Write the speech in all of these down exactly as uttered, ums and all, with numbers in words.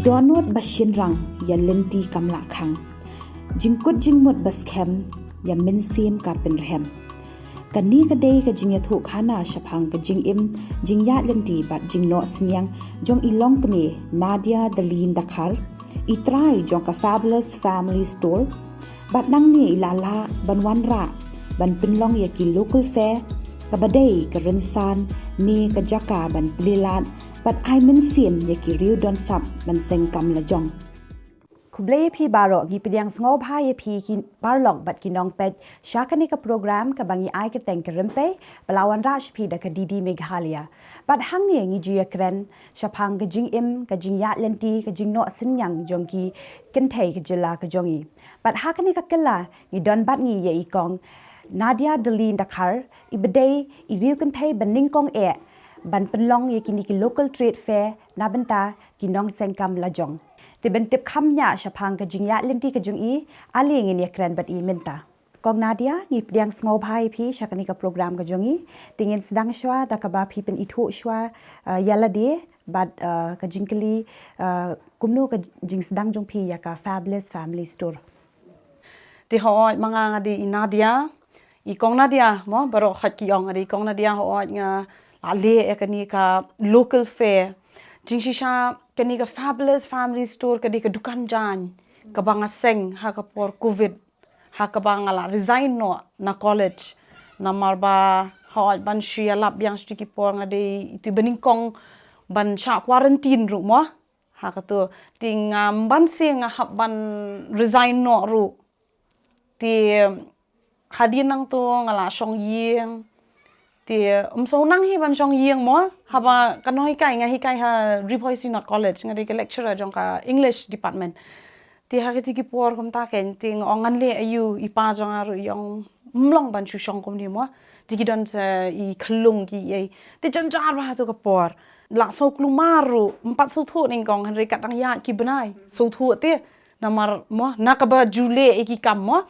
Dohnud ba shynrang ïa lynti kam lah khang. Jingkut jingmut ba skhem ïa mynsiem ka pynrhem. Kane ka dei ka jingïathuh khana shaphang ka jingim, jingïaid lynti bad jingnoh synñiang jong i longkmie Nadia Dalin Dakhar, i trai jong ka Fabulous Family Store. Bad nangne i la lah ban wanrah ban pynlong ïa ki local fair, kaba dei ka rynsan ne ka jaka ban plie lad bad ai mynsiem ïa ki riew don sap ban seng kam lajong. Khublei ïa phi baroh, ngi pdiang sngewbha ïa phi ki paralok bad ki nongpeit sha kane ka program kaba ngi ai kyrteng Ka Rympei, ba la wanrah sha phi da ka D D Meghalaya. Bad hangne ngi ju ïakren shaphang ka jingim, ka jingïaid lynti, ka jingnoh synñiang jong ki kynthei ka jylla ka jong ngi. Bad ha kane ka kylla ngi don bad ngi ïa i kong Nadia Dalin Dakhar, iba dei i riew kynthei ba nyngkong eh ban pynlong ïa kine ki local trade fair na bynta ki nongseng kam lajong. Te ban tip kham bniah shaphang ka jingïaid lynti ka jong i, ale ngin ïakren bad i mynta. Kong Nadia, ngi pdiang sngewbha ïa phi sha kane ka program ka jong ngi. Te ngin sdang shuwa da kaba phi pynithuh shuwa, uh, ïa lade bad, uh, ka jingkylli, uh, kumno ka jingsdang jong phi ïa ka Fabulous Family Store. Te hooid, ma nga nga dei i Nadia, i kong Nadia mo, baroh hooid ki ong nga dei i kong Nadia. Hooid, nga la leh ïa kane ka local fair. Jingshisha kane ka Fabulous Family Store ka dei ka dukan jaiñ kaba nga seng ha ka por covid, ha kaba nga la resign noh na college. Namar ba hooid ban shu ïalap biang sha kito ki por nga dei ito ba nyngkong ban shah quarantine ruh mo. Ha kato, te ngam banse nga hap ban resign noh ruh. Te hadien nangto nga la shong ïing. Te ym shu nang hi ban shong ïing mo, haba ka nonghikai, nga hikai ha Ri Bhoi Synod College, nga dei ka lecturer jong ka English department. Te ha kito ki por kumta kein, te nga ong ngan leh aïu, i pa jong nga ruh i ong ym long ban shu shong kumne mo. Te ki don sa i khyllung ki ei. Te jynjar bha ha kato ka por. La sngewkhlem mar ruh, ym pat sngewthuh nyngkong, hynrei kat dang ïaid ki bnai sngewthuh te. Namar mo, na kaba ju leh ïa ki kam mo,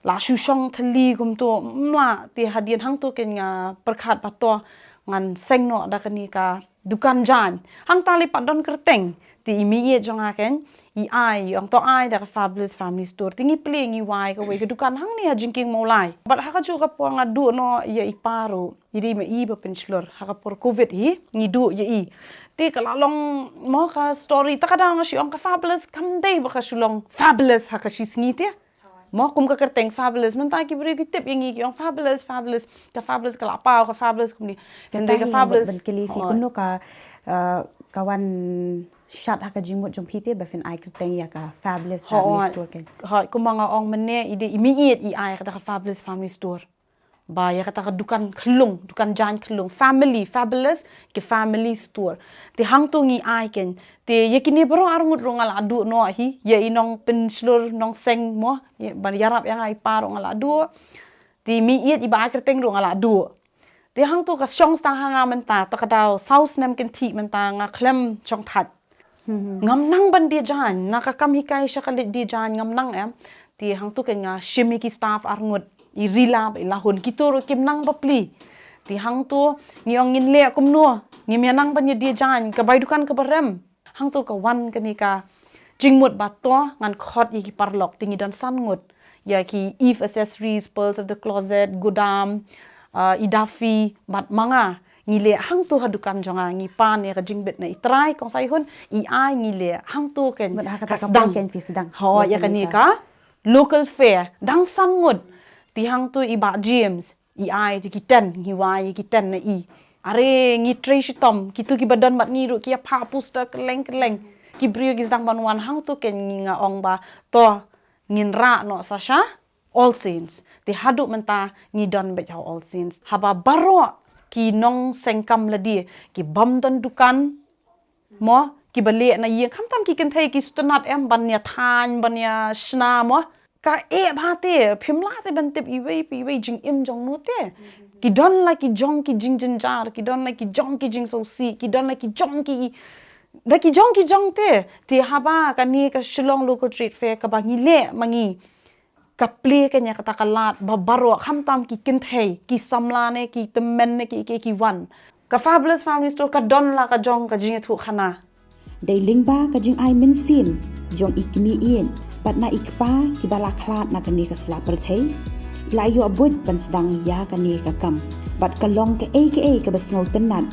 la shu shong thylli kumto, ym lah. Te hadien hangto kein nga pyrkhat ba to ngan seng noh da kane ka dukan jaiñ. Hangta lei pat don kyrteng. Te i meiieit jong nga kein i ai, i ong to ai da ka Fabulous Family Store. Te ngi plie ngi wai kawei ka dukan hangne ha Jingkieng Mawlai. Bad ha kajuh ka por nga duh noh ïa i pa ruh, i dei ma i ba pynshlur ha ka por covid hi, ngi duh ïa i. Te ka la long mo ka story, ta ka daw nga shu ong ka Fabulous kam dei ba ka shu long fabulous ha ka shisngi te. Mo, kum ka kyrteng Fabulous, mynta ki briew ki tip ïa ngi ki ong Fabulous, Fabulous, ka Fabulous ka la paw, ka Fabulous kumne. Hynrei ka Fabulous ban kylli phi, kumno ka, uh, ka wan shad ha ka jingmut jong phi te ba phin ai kyrteng ïa ka Fabulous Family Store kein. Hooid, kumba nga ong mynne, i dei i meiieit i ai kata ka Fabulous Family Store. Ba ïa kata ka dukan khyllung, dukan jaiñ khyllung, family, Fabulous, ki family store. Te hangto ngi ai kein. Te ïa kine baroh arngut ruh nga la duh noh hi, ïa i nongpynshlur nongseng mo, ïa, ban ïarap ïa nga i pa ruh nga la duh. Te meiieit i ba ai kyrteng ruh nga la duh. Te hangto ka shong sdang ha nga mynta, ta ka daw saw snem kynthih mynta nga khlem shong thait. Ngam nang ban die jaiñ, na ka kam hikai sha ka leit die jaiñ ngam nang em. Te hangto kein nga shim ïa ki staff arngut, i Rila bad i Lahun, kito ruh kim nang bapli. Te hangto ngi ong ngin leh kumno, ngim ïa nang ban ïa die jaiñ, ka bai dukan kaba rem. Hangto ka wan kane ka jingmut ba to ngan khot ïa ki paralok, te ngi don san ngut. Ïa ki Eve Accessories, Pearls of the Closet, Gudam, uh, i Daffy, bad ma nga. Ngi leh hangto ha dukan jong nga, ngi pan ïa ka jingbit na i trai, kong Saihun, i ai ngi leh hangto kein. Bad ha kata ka sdang. Hooid, ïa kane ka local fair, dang san ngut. Te hangto i Bah James, i ai te ki tent, ngi wai ïa ki tent na i. Are ngi trei shitom, kito kiba don bad ngi ruh ki ïa phah poster kylleng kylleng. Ki briew ki sdang ban wan, hangto kein ngi, nga ong ba to ngin rah noh sa sha All Saints. Te haduh mynta ngi don beit ha All Saints. Haba baroh ki nongseng kam lade, ki bym don dukan mo, kiba leh na ïing, khamtam ki kynthei ki sngewtynnat em ban ïa thaiñ, ban ïa shna mo. Ka eh bha te, phim lah te ban tip iwei pa iwei jingim jong no te. Ki don la ki jong ki jingjynjar, ki don la ki jong ki jingsngewsih, ki don la ki jong ki, da ki jong ki jong te. Te haba kane ka Shillong Local Trade Fair kaba ngi leh ma ngi, ka plie kein ïa kata ka lad ba baroh, khamtam ki kynthei, ki samla ne ki tymmen ne ki, ki, ki wan. Ka Fabulous Family Store ka don la ka jong ka jingïathuhkhana. Dei lyngba ka jingai mynsiem jong i kmie ïeit bad na i kpa kiba la khlad na kane ka sla pyrthei, i la ïoh buit ban sdang ïa kane ka kam bad ka long kaei kaei kaba sngewtynnat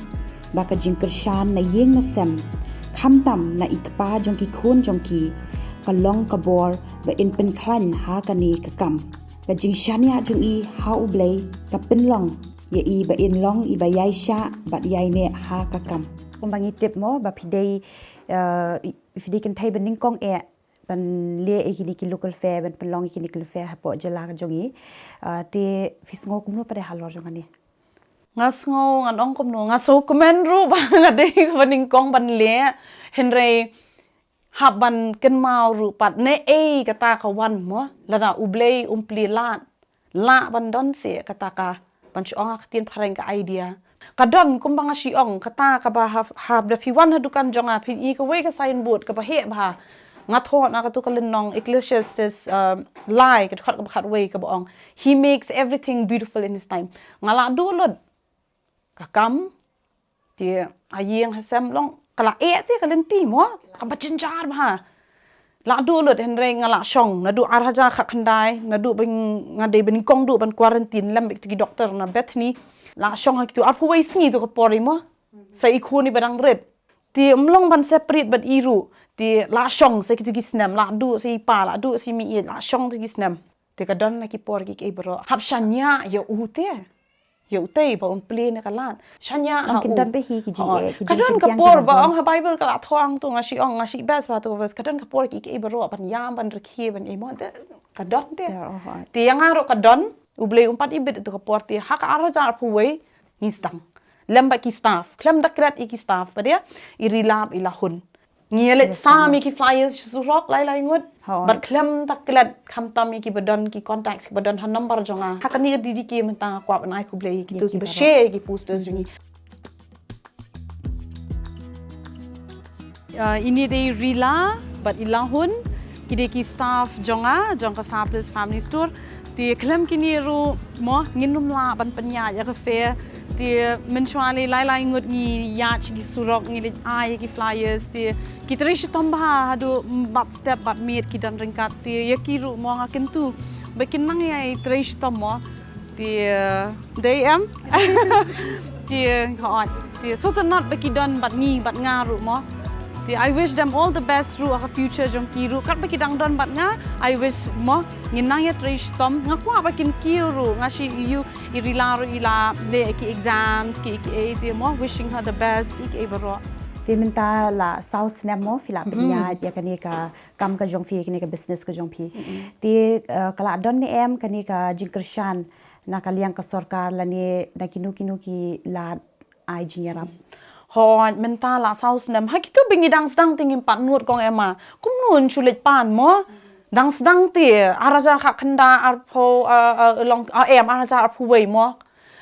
ba ka jingkyrshan na ïing na sem, khamtam na i kpa jong ki khun jong ki, ka long ka bor ba in pynkhlaiñ ha kane ka kam. Ka jingshaniah jong i ha U Blei ka pynlong ïa i ba in long iba ïai shah bad ïai neh ha ka kam. Kumba ngi tip mo ba phi dei, eh, phi dei kynthei ba nyngkong eh ban leh ïa kine ki local fair, ban pynlong ïa kine ki local fair hapoh jylla ka jong i. Eh, te phi sngew kumno pat halor jong kane? Nga sngew, ngan ong kumno, nga sngewkmen ruh ba nga dei kaba nyngkong ban leh, hynrei hap ban kynmaw ruh pat ne ei kata ka wan mo, lada U Blei um plie lad, lah ban don seh kata ka, ban shu ong ha ka ktien phareng ka idea. Ka don kumba nga shu ong, kata kaba hap, hap da phi wan ha dukan jong nga, phin i kawei ka signboard kaba heh bha. Nga thoh na katu ka lynnong Ecclesiastes, um, lai, ka dkhot kaba khatwei kaba ong, "He makes everything beautiful in his time." Nga lah duh lut ka kam, te ha ïing ha sem long, ka la eh te ka lynti mo, kaba jynjar bha. Lah duh lut, hynrei nga lah shong, naduh ar hajar khatkhyndai, naduh ba nga dei ba nyngkong duh ban quarantine lem bad kitu ki doktor na Bethany. Lah shong ha kitu arphew wei sngi tu ka por i mo, sa i khun iba dang rit. Te ym long ban separate bad i ruh, te lah shong sa kitu ki snem, lah duh sa i pa, lah duh sa i mei, lah shong tu ki snem. Te ka don la ki por ki, kiei baroh hap shaniah ïa u te, ïa u te ba un plie ne ka lad. Shaniah ha u. Ong kin don bha hi ki jing, oh, eh, ki jing, ka don ka por ba ong ha Bible ka la thoh hangtu, nga shu ong, nga shu best bha tu ka verse. Ka don ka por ki, kiei baroh ban ïam, ban rkhie, ban imo, te ka don te. Te ïa nga ruh ka don, U Blei um pat ibit tu ka por te, ha ka ar hajar arphew wei ngi sdang lem bad ki staff, khlem da klet ïa ki staff, ba dei i Ri Lap, i Lahun. Ngi ïa leit sam ïa ki flyers sha surok lai lai ngut. Bad khlem da klet, khamtam ïa kiba don ki contacts kiba don ha number jong nga. Ha kane ka D D K mynta nga kwah ban ai khublei ïa kitu kiba share ïa ki posters jong ngi. Ah, ini dei Rila bad i Lahun, ki dei ki staff jong nga, jong ka Fabulous Family Store. Te khlem kine ruh mo, ngin ym lah ban pynïaid ïa ka fair. Te mynshuwa lei lai lai ngut ngi ïaid sha ki surok, ngi leit ai ïa ki flyers. Te ki trei shitom bha haduh bat step bat miet ki don ryngkat. Te ïa ki ruh mo nga kyntu ba kin nang ïai trei shitom mo. Te dei em. Te hooid. Te sngewtynnat ba ki don bad ngi bad nga ruh mo. Te I wish them all the best ruh ha ka future jong ki ruh. Katba ki dang don bad nga, I wish mo ngin nang ïa trei shitom. Nga kwah ba kin kiew ruh, nga shu ïohi i Rila ruh i la leh ki exams ki, ki, ki, te mo, wishing her the best ki, ki baroh. Te mynta la saw snem mo phi la pynïaid ïa kane ka kam ka jong phi, kane ka business ka jong phi. Te, eh, ka la don ne em kane ka jingkyrshan na ka liang ka sorkar lane na kino kino ki lad ai jingïarap? Hooid, mynta la saw snem. Ha kitu ba ngi dang sdang te ngim pat nud kong Emma. Kumno yn shu leit pan mo? Dang sdang te, ar hajar khatkhyndai, arphew, eh, eh, long, eh, em, ar hajar arphew wei mo.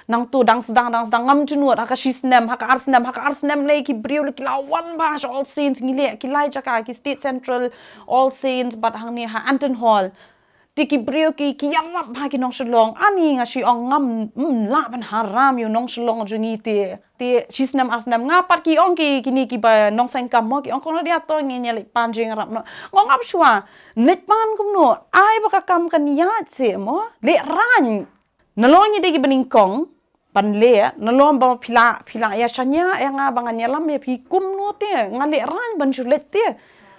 Nangtu dang sdang, dang sdang, ngam ju nud, ha ka shi snem, ha ka ar snem, ha ka ar snem lei ki briew lei ki la wan bha sha All Saints, ngi leh ki lai jaka, ki State Central, All Saints, bad hangne ha Anton Hall. Te ki briew ki, ki ïarap bha ki nong Shillong. Ani nga shu ong ngam, mm, lah ban haram ïa u nong Shillong jong ngi te. Te shi snem ar snem nga pat ki ong ki, kine kiba nong seng kam mo, ki ong kong Nadia to ngin ïa leit pan jingïarap noh. Nga ong ngam shuwa, leit pan kumno, ai ba ka kam kan ïaid seh mo, lehrain. Nalor ngi dei kiba nyngkong ban leh, nalor ba phi la, phi la ïa shaniah ïa nga ba ngan ïalam ïa phi kumno te, nga lehrain ban shu leit te.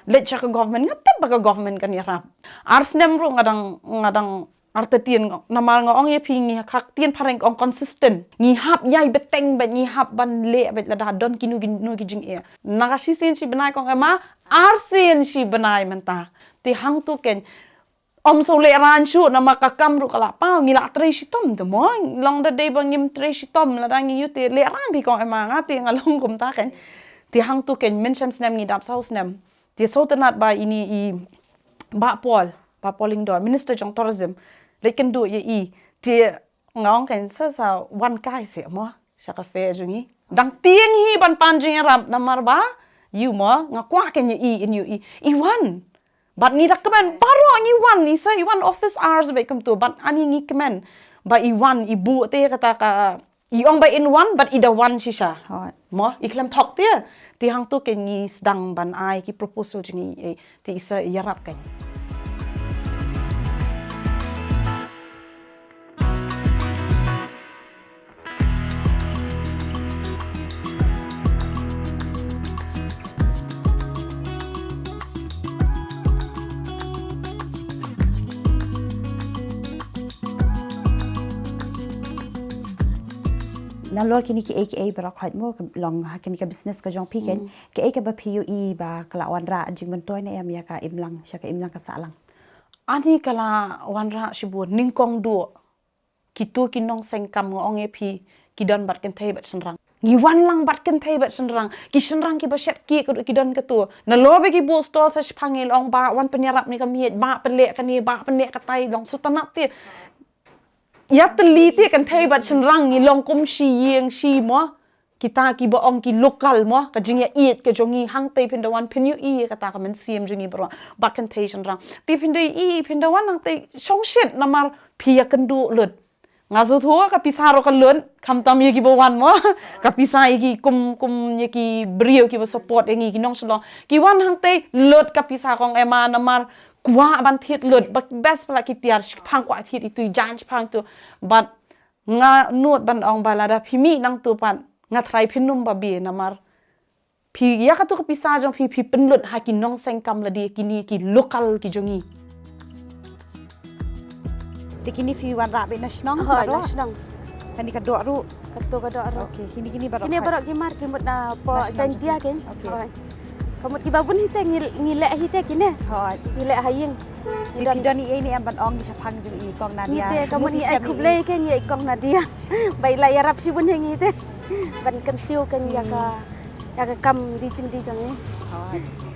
Leit sha ka government, nga tip ba ka government kan ïarap. Ar snem ruh nga dang, nga dang artatien, namar nga ong ïa phi ngi ha ka ktien phareng ka ong consistent. Ngi hap ïai bteng bad ngi hap ban leh bad lada don kino kino ki jingeh. Na ka shisien shi bnai kong Emma, arsien shi bnai mynta. Te hangtu keiñ, ym shu lehrain shuh namar ka kam ruh ka la paw, ngi la trei shitom te mo. Long da dei ba ngim trei shitom, lada ngi ïoh te lehrain phi kong Emma, nga te nga long kumta keiñ. Te hangtu keiñ, mynshem snem ngi dap saw snem. Te sngewtynnat ba ini i Bah Paul, Bah Paul Lyngdoh, Minister jong Tourism, leit kynduh ïa i. Te nga ong keiñ sa, sa wan kai seh mo sha ka fair jong ngi. Dang tieng hi ban pan jingïarap namar ba ïoh mo, nga kwah keiñ ïa i, in ïoh i, i wan. Bad ngi da kmen baroh ngi wan, i sa i wan office hours bad kumtu, bad ani ngi kmen ba i wan, i buh te kata ka I ong ba in wan, but i da wan shisha. Hooid. Mo, i khlem thok te. Te hangto ke ngi sdang ban ai ki proposal jong ngi, eh, te i sa ïarap kein. Nalor kine kiei kiei baroh khoit mo, long ha kane ka business ka jong phi kein, kiei kaba phi ïohi ba ka la wanrah jingmyntoi ne em ïa ka imlang, sha ka imlang ka sahlang? Ani ka la wanrah shibun, nyngkong duh. Kito ki nongseng kam, nga ong ïa phi, ki don bad kynthei bad shynrang. Ngi wan lang bad kynthei bad shynrang. Ki shynrang kiba shet ki, ki don kato. Nalor ba ki buh stall sa shiphang, ngi la ong ba wan pynïarap ne ka miej, ba pynleh kane, ba pynleh katai, long sngewtynnat te. Ïa tylli te kynthei bad shynrang, ngi long kum shi ïing shi mo. Kita kiba ong ki local mo, ka jingïaieit ka jong ngi hangtei phin da wan phin ïohi ïa kata ka mynsiem jong ngi baroh. Bad kynthei shynrang. Te phin da ïohi, phin da wan hangtei shongshit namar phi ïakynduh lut. Nga sngewthuh ka pisa ruh ka lut, khamtam ïa kiba wan mo. Ka pisa ïa ki kum, kum ïa ki briew kiba support ïa ngi ki nongshlong. Ki wan hangtei lut ka pisa kong Emma namar kwah ban thied lut. Ba best pala ki tiar shiphang kwah thied itu, jan shiphang tu. Bad nga nud ban ong ba lada phi mih nangtu pat nga tharai phin ym ba bie namar phi ïa katu ka pisa jong phi, phi pynlut ha ki nongseng kam lade, kine ki local ki jong ngi. Te kine phi wanrah beit na shnong? Hooid, na shnong. Kane ka doh ruh? Kato ka doh ruh. Okay, kine, kine baroh. Kine baroh ki mar ki mut na pok Jaintia kein. Okay. Hooid. Ka mut kiba bun hi te ngi, ngi leh hi te kine. Hooid. Ngi leh ha ïing. Ngi don, don ei ei ne em ban ong shaphang jong i kong Nadia? Ngi te ka mut ngi ai khublei kein ïa i kong Nadia. Ba i la ïarap shibun ïa ngi te. Ban kyntiew kein ïa ka, ïa ka kam di jingdi jong ngi.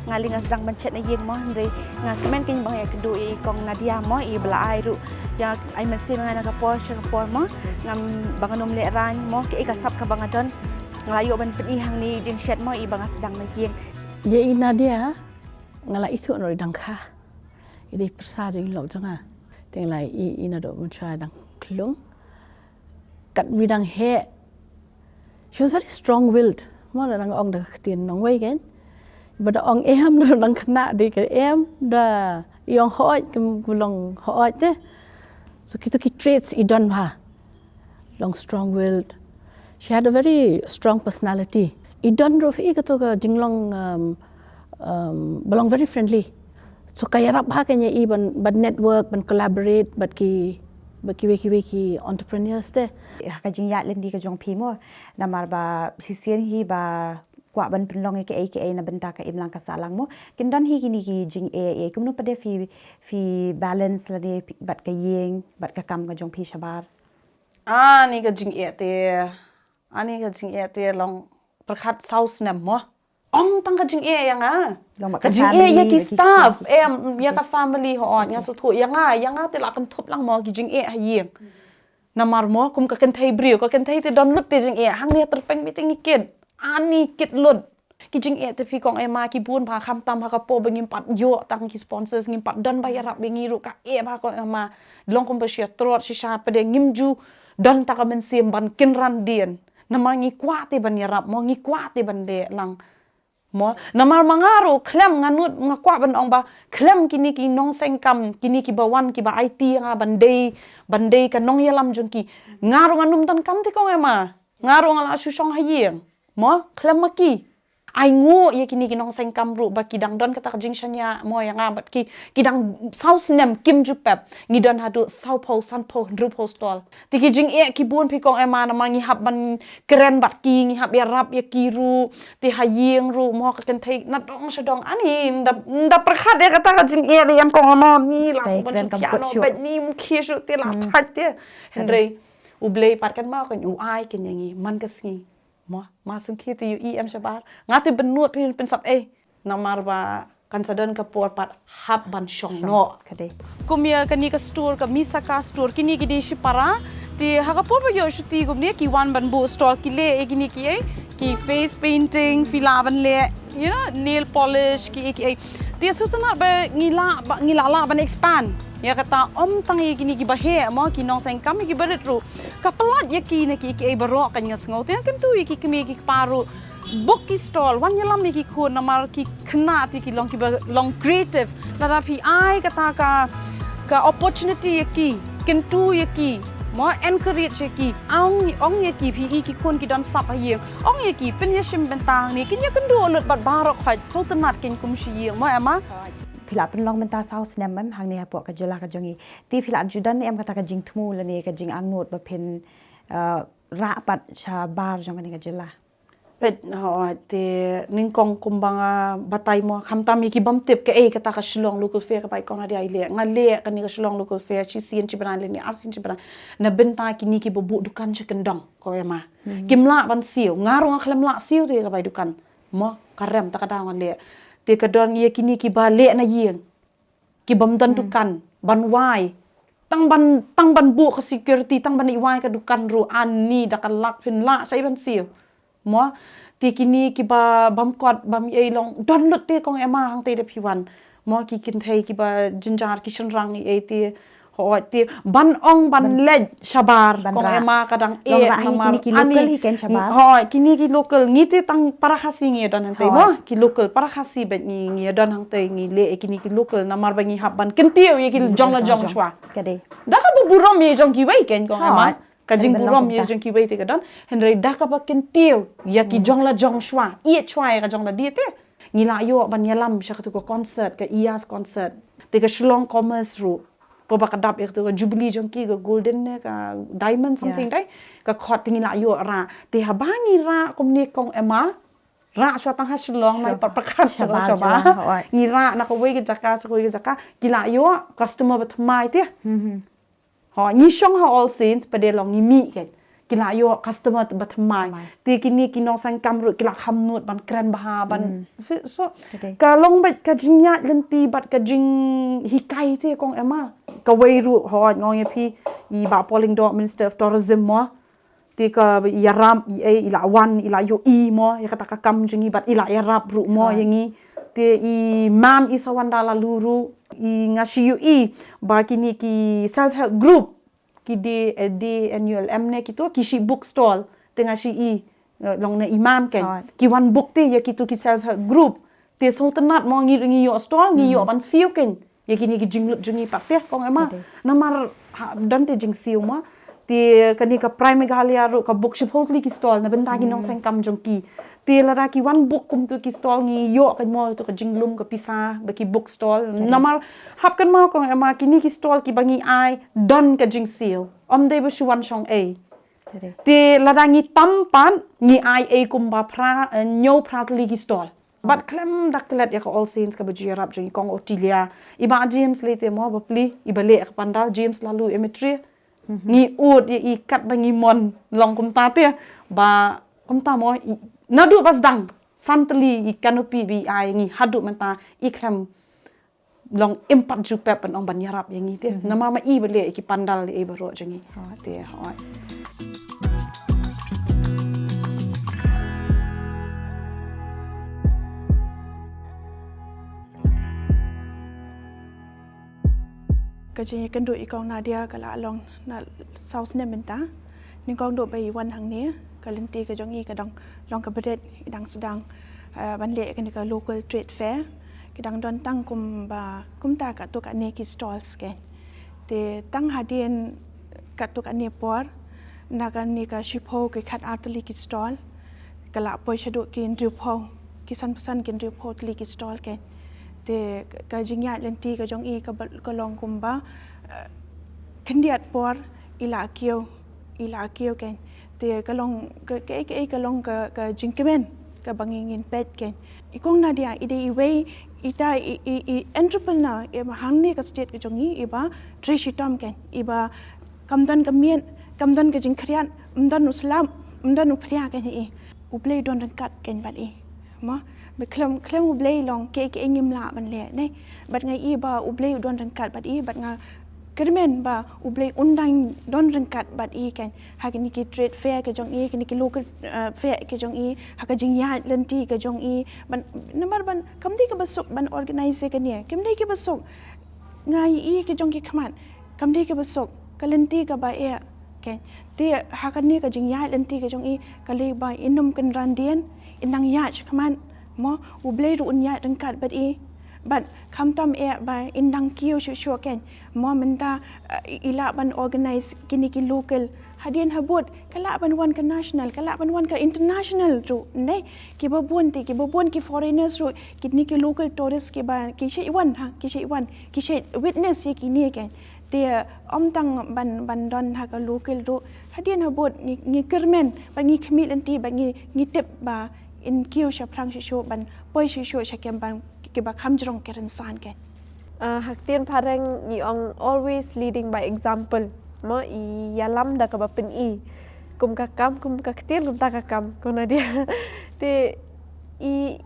Nga lei nga sdang ban shet na ïing mo, hynrei nga kmen kein ba nga ïakynduh ïa i kong Nadia mo, i ba la ai ruh ïa, ai mynsiem ïa nga na ka por sha ka por mo. Ngam, ba ngan ym lehraiñ mo, kaei ka sap kaba nga don. Nga la ïoh ban pyni hangne i jingshet mo, i ba nga sdang na ïing. Ïa i Nadia nga la ithuh naduh i dang kha. I dei pyrsa jong i lok jong nga. Te nga la ïohi i naduh mynshuwa dang khlung. Katba i dang heh, she was very strong willed. Mo, da dang ong da ka ktien nongwei kein. Ba da ong em, da dang khynnah dei ka em, da i ong hooid, ka, ka long hooid te. So kito ki traits i don bha. Long strong willed. She had a very strong personality. I don ruh i kato ka jinglong, um, um, ba long very friendly. So ka ïarap bha kein ïa i ban, ban network, ban collaborate bad ki, bad kiwei kiwei ki entrepreneurs te. Ha ka jingïaid lynti ka jong phi mo, namar ba shisien hi ba kwah ban pynlong ïa kiei kiei na bynta ka imlang ka sahlang mo, kin don hi kine ki jingeh, eh, kumno pat de phi, phi balance lane phi, bad ka ïing bad ka kam ka jong phi shabar? Ani ka jingeh te, ani ka jingeh te long pyrkhat saw snem mo. Ym tang ka jingeh ïa nga. Long bad ka jingeh ïa ki staff, em, ïa ka family, hooid, nga sngewthuh, ïa nga, ïa nga te la kynthup lang mo ki jingeh ha ïing. Namar mo kum ka kynthei briew, ka kynthei te don lut te jingeh, hangne tyrpeng beit te ngi kit. Ani kit lut. Ki jingeh te phi kong Emma, ki bun bha, khamtam ha ka por ba ngim pat ïoh tang ki sponsors, ngim pat don ba ïarap ïa ngi ruh, ka eh bha kong Emma. Long kumba shu ïatrot shisha pat de, ngim ju don tang ka mynsiem ban kynran dien. Namar ngi kwah te ban ïarap mo, ngi kwah te ban leh lang. Mo, namar ma nga ruh khlem, nga nud, nga kwah ban ong ba khlem kine ki nongseng kam, kine kiba wan kiba aiti ïa nga ban dei, ban dei ka nongïalam jong ki, nga ruh ngan ym donkam te kong Emma. Nga ruh nga la shu shong ha ïing. Mo, khlem ma ki. Ai nguh ïa kine ki nongseng kam ruh ba ki dang don kata ka jingshaniah mo ïa nga bad ki, ki dang saw snem kim ju pep. Ngi don haduh sawphew, sanphew, hynriewphew stall. Te ki jingeh ki bun phi kong Emma, namar ngi hap ban kren bad ki, ngi hap ïarap ïa ki ruh. Te ha ïing ruh mo, ka kynthei na dong sha dong, ani ym da, ym da pyrkhat ïa kata ka jingeh de ïa kong Emma, ni la shu ban shu thiah noh bad ni, ym khie shuh te la thait te. Hynrei U Blei pat kan mo, kan u ai kein ïa ngi man ka sngi. Mo, ma sngewkhia te ïohi em shabar. Nga te bynnud phi pynsap ei. Namar ba kan sa don ka por pat hap ban shong noh. Ka dei. Kum ïa kane ka store, ka Misaka store, kine ki dei shipara. Te ha ka por ba ïoh shuti kumne ki wan ban buh stall, ki leh ïa kine kiei, ki face painting, phi lah ban leh, you know, nail polish, kiei kiei. Te sngewtynnat ba ngi lah, ba ngi lah lah ban expand. Ïa kata ym tang ïa kine kiba heh mo, ki nongseng kam, ïa kiba rit ruh. Ka palat ïa ki na ki, ïa ki ei baroh, kan nga sngew te kyntu ïa ki kmie ki kpa ruh. Book ki stall, wan ïalam ïa ki khun, namar ki khynnah te ki long kiba long creative. Lada phi ai kata ka, ka opportunity ïa ki, kyntu ïa ki, mo, encourage ïa ki, ong, ong ïa ki, phi i ki khun ki don sap ha ïing, ong ïa ki, pynïashim bynta hangne, kin ïakynduh lut bad baroh khoit, sngewtynnat kin kum shi ïing, mo Emma? Phi la pynlong bynta saw snem em hangne hapoh ka jylla ka jong i. Te phi la ju don em kata ka jingthmu lane ka jingangnud ba phin, eh, rah pat shabar jong kane ka jylla? Peit, hooid, te nyngkong kumba nga batai mo, khamtam ïa ki bym tip kaei kata ka Shillong Local Fair kaba i Kong Nadia i leh. Nga leh kane ka Shillong Local Fair shisien shi bnai lane arsien shi bnai na bynta kine kiba buh dukan sha kyndong, Kong Emma. Kim lah ban siew, nga ruh nga khlem lah siew te ka bai dukan. Mo, ka rem ta ka daw nga leh. Te ka don ïa kine kiba leh na ïing, ki bym don dukan, ban wai. Tang ban, tang ban buh ka security, tang ban i wai ka dukan ruh ani da ka lak phin lah shai ban siew. Mo, te kine kiba bym kot, bym ei long, don lut te Kong Emma hangtei da phi wan. Mo, ki kynthei kiba jynjar ki shynrang i ei te, hooid te, ban ong ban leit shabar, Kong Emma ka dang eh, namar kine ki local hi ken shabar. Hooid, kine ki local, ngi te tang para Khasi ngi don hangtei mo, ki local para Khasi bad ngi, ngi don hangtei ngi leh kine ki local, namar ba ngi hap ban kyntiew ïa ki jong la jong shwa. Ka dei. Da kaba burom ïa jong kiwei ken Kong Emma. Ka jingburom ïa jong kiwei te ka don. Hynrei da kaba kyntiew ïa ki jong la jong shwa, ïeit shwa ïa ka jong la die te. Ngi la ïoh ban ïalam sha katu ka concert, ka Iyas concert. Te ka Shillong Commerce ruh. Kaba ka dap ïa katu ka Jubilee jong ki, ka Golden ne ka Diamond something dei. Ka khot te ngi la ïoh rah. Te haba ngi rah kumne Kong Emma, rah shwa tang ha Shillong, nai pat pyrkhat shabar, shabar. Ngi rah na kawei ka jaka sha kawei ka jaka. Ki la ïoh customer ba thymmai te. Ho, ngi shong ha All Saints, pat de long ngi mih ken. Ki la ïoh customer ba thymmai. Te kine ki nongseng kam ruh ki la kham nud ban kren bha ban. So ka long bad ka jingïaid lynti bad ka jinghikai te Kong Emma. Kawei ruh, hooid, nga ong ïa phi, i Bah Paul Lyngdoh, Minister of Tourism mo. Te ka ïarap i ei, i la wan, i la ïohi mo ïa kata ka kam jong ngi bad i la ïarap ruh mo ïa ngi. Te i mam i Sawanda Laloo ruh, i nga shu ïohi ba kine ki self help group, ki D, eh, D N U L M ne kito, ki shu book stall. Te nga shu ïohi, eh, long na i mam ken. Ki wan book te ïa kito ki self help group. Te sngewtynnat mo, ngi, ngi ïoh stall, ngi ïoh ban siew ken. Ïa kine ki jinglut jong ngi pat te Kong Emma. Namar don te jingsiew mo. Te kane ka Prime Meghalaya ruh ka book shiphew tylli ki stall na bynta ki nongseng kam jong ki. Te lada ki wan book kumtu ki stall ngi ïoh ken mo tu ka jinglum ka pisa ba ki book stall. Namar hap kynmaw Kong Emma, kine ki stall kiba ngi ai don ka jingsiew. Ym dei ba shu wan shong ei. Te lada ngi tam pat ngi ai ei kumba phra, eh, hynñiew phra tylli ki stall. Bad khlem da klet ïa ka All Saints kaba ju ïarap jong i Kong Otilia. I Bah James lei te mo bapli, iba leh ïa ka pandal, James Laloo Emetri. Ngi ud ïa i katba ngi mon long kumta te. Ba kumta mo, naduh ba sdang san tylli i canopy ba i ai ngi haduh mynta i khlem long im pat ju pep ban ong ban ïarap ïa ngi te. Namar ma i ba leh ïa ki pandal ïa i baroh jong ngi. Te hooid. Ka jingïakynduh i Kong Nadia ka la long na saw snem mynta. Nyngkong duh ba i wan hangne, ka lynti ka jong i ka dang long kaba rit, i dang sdang, eh, ban leh kane ka local trade fair. Ki dang don tang kumba, kumta katto katne ki stalls ken. Te tang hadien katto katne por, na kane ka shiphew ki khatar tylli ki stall, ka la poi shaduh ki hynriewphew, ki sanphew hynriewphew tylli ki stall ken. Te ka jingïaid lynti ka jong i ka ba, ka long kumba, eh, khyndiat por i la kiew, i la kiew ken. Te ka long ka, ka, ka, ka long ka, ka jingkmen kaba ngi ngin peit ken. I Kong Nadia i dei iwei ita i, i, i entrepreneur iba hangne ka state ka jong i iba trei shitom ken. Iba kam don ka miet, kam don ka jingkhriat, ym don u slap, ym don u phria ken i. U Blei u don ryngkat ken bad i. Mo, ba khlem, khlem U Blei long, kaei kaei ngim lah ban leh, ne. Bad nga i ba U Blei u don ryngkat bad i, bad nga kyrmen ba U Blei un dang don ryngkat bad i ken. Ha kine ki trade fair ka jong i, kine ki local, eh, fair ka jong i, ha ka jingïaid lynti ka jong i, ban, namar ban, kam dei kaba suk ban organize kane, kam dei kaba suk. Nga ïohi ka jong ki khmat kam dei kaba suk, ka lynti kaba eh. Keiñ te ha kane ka jingïaid lynti ka jong i, ka lei ba in ym kynran dien, in nang ïaid khmat mo, U Blei ruh un ïaid ryngkat bad i. Bad khamtam eh ba in nang kiew shuh shuh keiñ mo, mynta eh, i lah ban organize kine ki local. Hadien habud ka lah ban wan ka national, ka lah ban wan ka international ruh ne. Kiba bun te, kiba bun ki foreigners ruh, kine ki local tourist kiba ki shait wan ha, ki shait wan, ki shait witness ïa kine keiñ. Te ym tang ban, ban don ha ka local ruh, hadien habud ngi, ngi kyrmen bad ngi khmih lynti bad ngi, ngi tip ba in kiew shaphrang shuh shuh, ban poi shuh shuh sha kem ban kiba kham jrong ki rynsan keiñ. Ah, ha ktien phareng ngi ong always leading by example mo, i ïalam da kaba pyni. Kum ka kam, kum ka ktien, kumta ka kam, ko Nadia. Te i,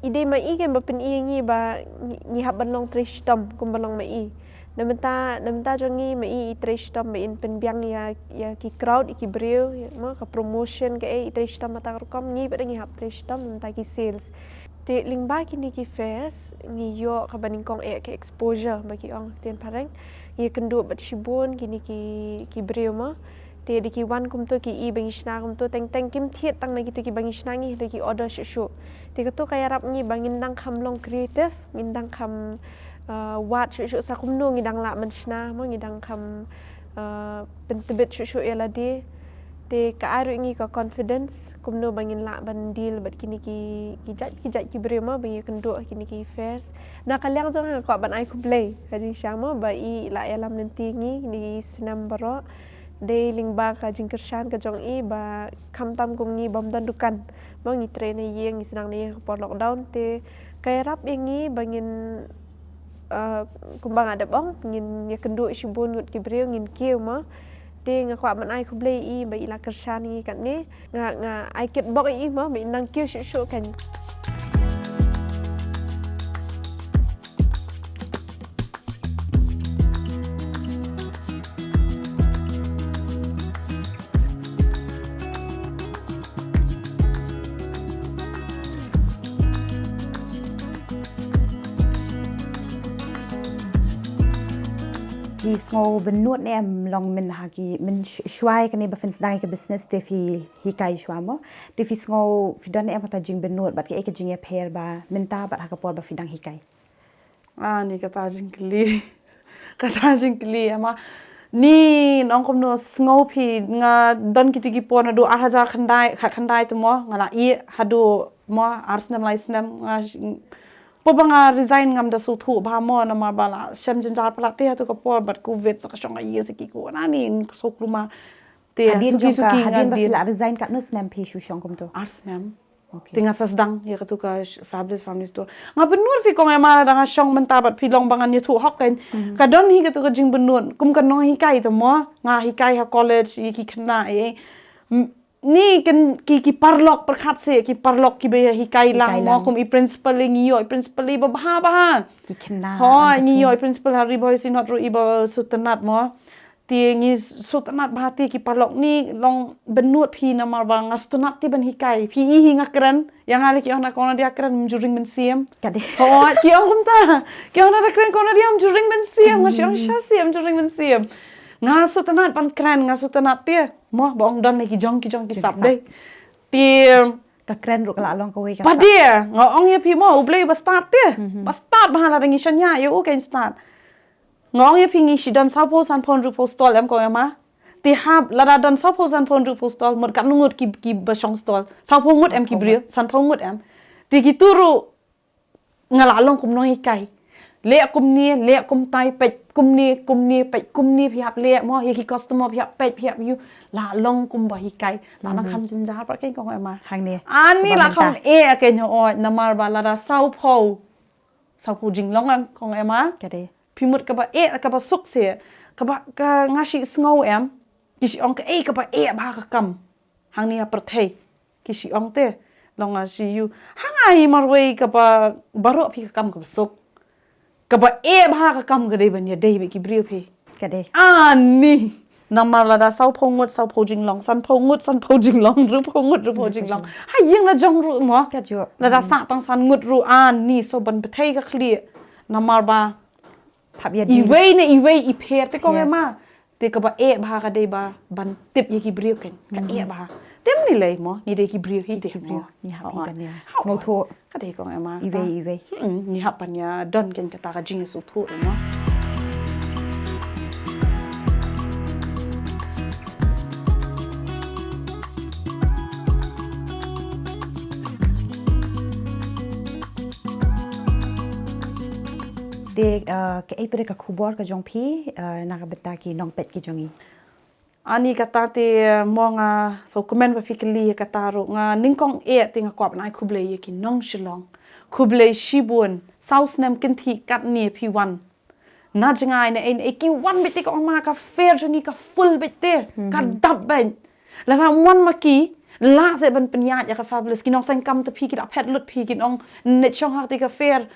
i dei ma i keiñ ba pyni ïa ngi ba ngi, ngi hap ban long trei shitom kumba long ma i. Na mynta, na mynta jong ngi ma i, i trei shitom ba in pynbiang ïa, ïa ki crowd, ïa ki briew, ïa mo, ka promotion kaei, i trei shitom ma ta ka rukom, ngi pat ngi hap trei shitom na mynta ki sales. Te lyngba kine ki fairs ngi ïoh kaba nyngkong eh ka exposure ba ki ong ha ktien phareng. Ngi ïakynduh bad shibun kine ki, ki briew mo. Te da ki wan kumto ki i ba ngi shna kumto, teng teng kim thied tang na kito kiba ngi shna, ngi da ki order shuh shuh. Te kato ka ïarap ngi ba ngin dang kham long creative, ngin dang kham, uh, wad shuh shuh sa kumno ngi dang lah ban shna mo, ngi dang kham, uh, pyntbit shuh shuh ïa lade. Te ka ai ruh ïa ngi ka confidence kumno ba ngin lah ban deal bad kine ki, ki jait, ki jait ki briew mo ba ngi ïakynduh kine ki fairs. Na ka liang jong nga kwah ban ai khublei ka jingshisha mo ba i la ïalam lynti ïa ngi kine ki snem baroh. Dei lyngba ka jingkyrshan ka jong i ba khamtam kum ngi bym don dukan mo, ngi trei na ïing, ngi sdang na ïing ha ka por lockdown, te ka ïarap ïa ngi ba ngin, uh, kumba nga dep ong, ngin ïakynduh shibun ngut ki briew, ngin kiew mo. Te nga kwah ban ai khublei ïa i ba i la kyrshan ïa ngi katne. Nga, nga ai kit bok ïa i mo ba i nang kiew shuh shuh keiñ. Phi sngew bynnud ne em long mynha ki, myn sh-, shuwa ïa kane ba phin sdang ïa ka business te phi hikai shuwa mo? Te phi sngew phi don ne em kata jingbynnud bad kaei ka jingïapher ba mynta bad ha ka por ba phi dang hikai? Ah, ni kata jingkylli. Kata jingkylli, ama. Ni nong kumno sngew phi, nga don kito ki por naduh ar hajar khyndai, khatkhyndai te mo, nga la ïeh haduh mo, ar snem lai snem, nga sh-, pynban nga resign ngam da sngewthuh bha mo, namar ba la shem jynjar palat te ha tu ka por bad covid, sa ka shong ka ïa sa ki ko, na ni, sngewkhlem. Te hadien suki jong ka, suki nga hadien ba phi la resign katno snem phi shu shong kumto? Ar snem. Okay. Te nga sa sdang ïa katu ka sh-, Fabulous Family Store. Nga bynnud phi kong Emma, lada nga shong mynta bad phi long ba ngan ïathuh hok keiñ. Mhm. Ka don hi katu ka jingbynnud. Kum ka nonghikai te mo. Nga hikai ha college, ïa ki khynnah, eh. M-, ni ken ki, ki paralok pyrkhat seh, ki paralok kiba ïa hikai lang mo, hikai lang. Kum i principal, ngi ïoh i principal i ba bha bha. Ki khynnah. Hooid, ngi ïoh i principal ha Ri Bhoi Synod ruh i ba sngewtynnat mo. Te ngi sngewtynnat bha te ki paralok, ni long bynnud phi namar ba nga sngewtynnat te ban hikai. Phi i hi nga kren, ïa nga leh ki ong na kong Nadia kren ym ju ring mynsiem. Ka dei. Hooid, ki ong kumta. Ki ong na da kren kong Nadia ym ju ring mynsiem, nga shu ong sha siem ym ju ring mynsiem. Nga sngewtynnat ban kren, nga sngewtynnat te. Mo, ba ong don leh ki jong, ki jong ki sap dei. Te ka kren ruh ka la long kawei ka sap. Pat de, nga ong ïa phi mo, U Blei ba stad te. Mhm. Ba stad bha, lada ngi shaniah ïa u keiñ stad. Nga ong ïa phi, ngi shu don sawphew sanphew hynriewphew stall em kong Emma. Te hap lada don sawphew sanphew hynriewphew stall, mut katno ngut ki, kiba shong stall? Sawphew ngut em ki briew, sanphew ngut em. Te kitu ruh nga la long kum nonghikai. Leh kumne, leh kumtai, peit kumne, kumne, peit kumne, phi hap leh mo, ïa ki customer phi hap peit, phi hap ïoh. La long kumba hikai. La nang kham jynjar pat keiñ kong Emma. Hangne. Ani la kham eh keiñ, hooid, namar ba lada sawphew, sawphew jinglong em kong Emma. Ka dei. Phi mut kaba eh, kaba suk seh, kaba ka nga shu sngew em, ki shu ong kaei kaba eh bha ka kam. Hangne ha pyrthei, ki shu ong te, long nga shu ïoh. Ha nga hi marwei kaba baroh phi ka kam kaba suk. Kaba eh bha ka kam ka dei ban ïadei bad ki briew phi. Ka dei. Ani. Namar lada sawphew ngut, sawphew jinglong, sanphew ngut, sanphew jinglong, hynriewphew ngut, hynriewphew jinglong. Ha ïing la jong ruh mo. Ka jong. Lada sah tang san ngut ruh, ani, shu ban pynthei ka khlieh. Namar ba Thap ïa dei. Iwei ne iwei i pher te kong ema. Te kaba eh bha ka dei ba ban tip ïa ki briew kein. Ka eh bha. Te mynne lei mo, ngi dei ki briew hi te mo. Ngi hap hi ban ïa sngewthuh. Ka dei kong ema. Iwei iwei. Ngi hap ban ïa don kein kata ka jingïasngewthuh mo. Te kaei pat ka khubor ka jong phi na ka bynta ki nongpeit ki jong ngi? Ani kata te mo nga sngewkmen ba phi kylli kata ruh, nga nyngkong eh te nga kwah ban ai khublei ïa ki nong Shillong. Khublei shibun, saw snem kynthih katne phi wan. Na jngai ne ei ne ei ki wan beit te ka ong ma ka fair jong ngi ka full beit te, ka dap beit. Lada wan ma ki lah se ban pynïaid ïa ka Fabulous, ki nong seng kam te phi ki da phet lut phi ki nong ne chong ha te ka fair.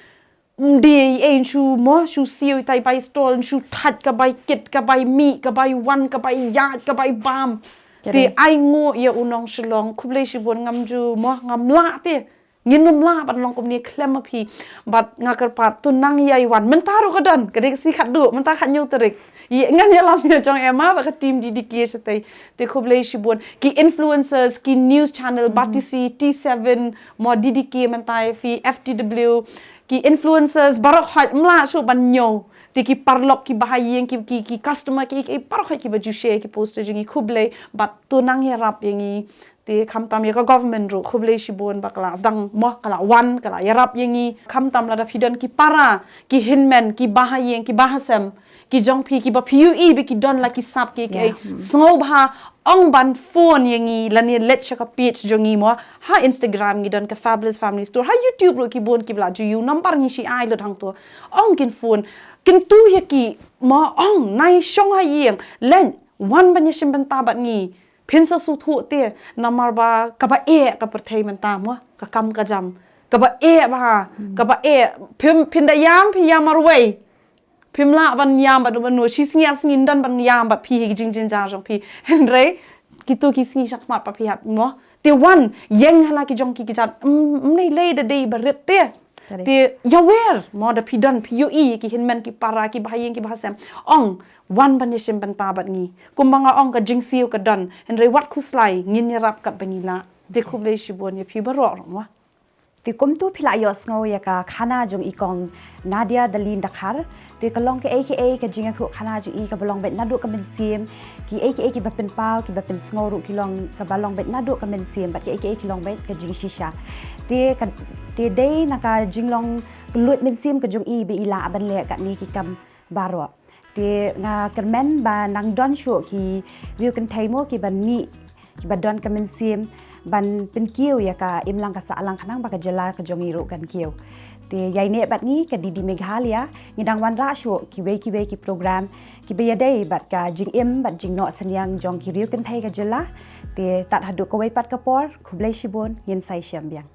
Mdei ei shu mo shu siew tai bai stall shu thait ka bai kit ka bai mih ka bai wan ka bai ïaid ka bai bam. Te ai nguh ïa u nong Shillong, khublei shibun, ngam ju mo ngam lah te. Ngin ym lah ban long kumne khlem ma phi. Bad nga kyrpad to nang ïai wan. Mynta ruh ka don, ka dei ka sngi khatduh, mynta khathynñiew tarik. Ngan ïalam ïa jong ema bad ka team D D K shatei. Te khublei shibun ki influencers, ki news channel, Batesi, T seven, mo D D K mynta ïa phi, F T W, ki influencers baroh hoi, ym lah shuh ban ñiew. Te ki paralok, ki bahaïing, ki ki ki customer, ki ki baroh hoi kiba ju share ki post jong ngi, khublei. Bad to nang ïarap ïa ngi. Te khamtam ïa ka government ruh khublei shibun ba ka la sdang mo, ka la wan, ka la ïarap ïa ngi. Khamtam lada phi don ki para, ki hynmen, ki bahaïing, ki bahasem, ki jong phi kiba phi ïohi ba ki don la ki sap ki ki ei, sngewbha ong ban phone ïa ngi lane leit sha ka page jong ngi mo. Ha Instagram ngi don ka Fabulous Family Store, ha YouTube ruh ki bun kiba la ju ïoh number ngi shi ai lut hangto. Ong kin phone, kyntu ïa ki mo, ong nai shong ha ïing, leit wan ban ïashim bynta bad ngi. Phin sa sngewthuh te, namar ba kaba eh ka pyrthei mynta mo, ka kam ka jam. Kaba eh bha, kaba eh, phin, phin da ïam, phi ïam marwei. Phim lah ban ïam bad u mano, shi sngi ar sngi ym don ban ïam bad phi hi ki jingjynjar jong phi. Hynrei kito ki sngi shakhmat ba phi hap mo. Te wan ïeng ha la ki jong ki kjat, ym nei lei da dei ba rit te. Te ïawer mo da phi don, phi ïohi ki hynmen, ki para, ki bahaïing, ki bahasem. Ong wan ban ïashim bynta bad ngi. Kumba nga ong ka jingsiew ka don, hynrei wat khuslai, ngin ïarap katba ngi lah. Te khublei shibun ïa phi baroh mo. Te kumto phi la ïohsngew ïa ka khana jong i kong Nadia Dalin Dkhar. Te ka long kaei kaei ka jingïathuh khana jong i kaba long beit naduh ka mynsiem. Kiei kiei kiba pynpaw, kiba pynsngew ruh ki long kaba long beit naduh ka mynsiem bad kiei kiei ki long beit ka jingshisha. Te ka, te dei na ka jinglong kylluid mynsiem ka jong i ba i lah ban leh katne ki kam baroh. Te nga kyrmen ba nang don shuh ki riew kynthei mo kiba nih, kiba don ka mynsiem ban pynkiew ïa ka imlang ka sahlang khnang ba ka jylla ka jong ngi ruh kan kiew. Te ïaineh bad ngi ka D D Meghalaya, ngi dang wanrah shuh kiwei kiwei ki program kiba ïadei bad ka jingim bad jingnoh synñiang jong ki riew kynthei ka jylla. Te tad haduh kawei pat ka por, khublei shibun, ngin sa ïashem biang.